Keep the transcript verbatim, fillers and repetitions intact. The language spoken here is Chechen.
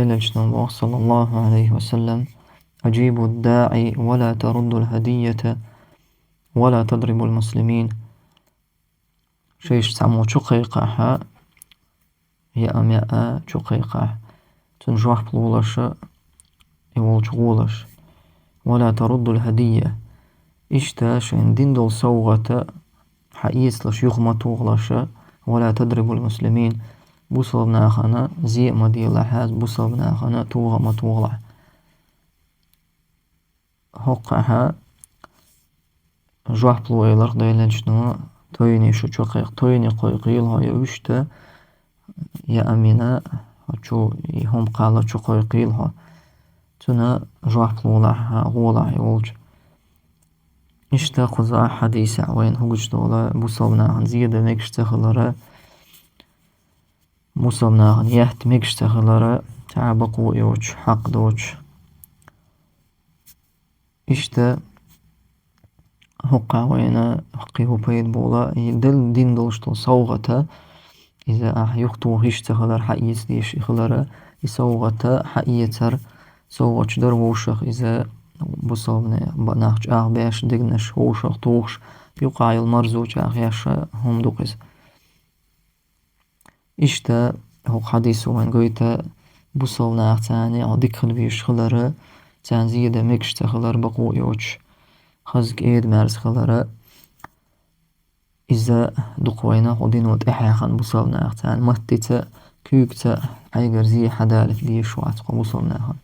Элчано боху, саллаллаху алейхи ва саллям: «Аджибу даи ва ла тарудду хадийята ва ла тадрибу муслимин». Шайша цхьаммо чу кхайкхахьа, яа-маьа чу кхайкхахьа, цунна жоп лолаш, и волчу гӀолаш. «Ва ла тарудду хадийя». Иштта шайна дина долу совгӀата хьаэцалаш, юха ма тухалаш, «ва ла тадрибу муслимин». Бусалба нахана зе а ма делахьа, бусалба нахана тоха а ма тухалахь. ХӀокхахьа жоп луш элира Делан Элчано: «Тойне шу чу кхайкха, тойне кхойкхийла хьо, я вуьшта, я амина, хьо чу, и хӀума кхалла чу кхойкхийла хьо». Цунна жоп лолахь, гӀолахь и волчу. Иштта кхузахь хьадисехь вайна хӀуьгуш долу бусалба нахана зе дан мегаш ца хилара, бусалба нахана етта мегаш ца хилара, цхьа а бакъо йоцуш, хьакъ доцуш. Иштта хӀокхахь вайна кхин хӀун пайда болу, и дал дина долуш долу совгӀата, иза ахь юхатоха йиш ца хилар, хьаэца дезаш и хилара, и совгӀата хьаэцар, совгӀаташ дар вовшах иза бусалбане ба-, нах чӀагӀбеш, дегнаш вовшах тухуш, юкъахь йолу марзо чӀагӀъеш хӀума ду-кх иза. Иштта хӀокху хьадисо вайна гойту бусалба нах царна дика хила везаш хилара, царна зе дан мегаш ца хилар, бакъо йоцуш, хаза кӀеда-маьрза хилара. Иза ду-кх вайна хӀокху дино тӀаьхьахана бусалба нах, царна маттаца, куьйгаца хьайгара зе хьадалийта дезаш вац-кх бусалба нахана.